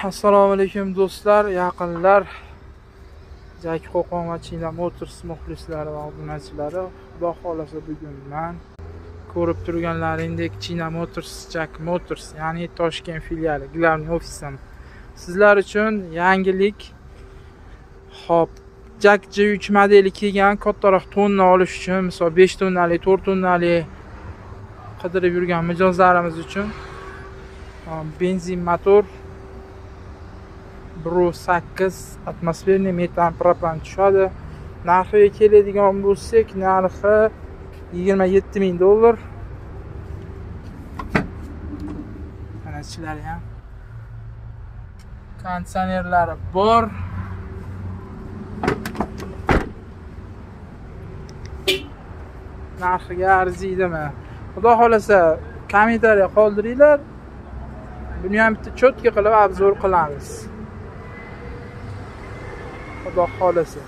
Assalomu alaykum do'stlar, yaqinlar. JAC Qo'qon va China Motors muxlislari va obunachilari. Xudo xolasa bugun men ko'rib turganlaringdek China Motors, JAC Motors, ya'ni Toshkent filiali, главный ofisim. Sizlar uchun yangilik. Xo'p, JAC G3 modeli kelgan, kattaroq tonna olish uchun, misol 5 tonnali, 4 tonnali qidirib yurgan mijozlarimiz uchun benzin motor 1.8 atmosferniy metan propan tushadi. Narxiga keladigan bo'lsak, narxi 27 000 dollar. Mana ichlari ham konditsionerlari bor. Narxiga arziydimi? Xudo xolasa kommentariya qoldiringlar. Buni ham bitta cho'tka qilib obzor qilamiz. Xudo xolasa.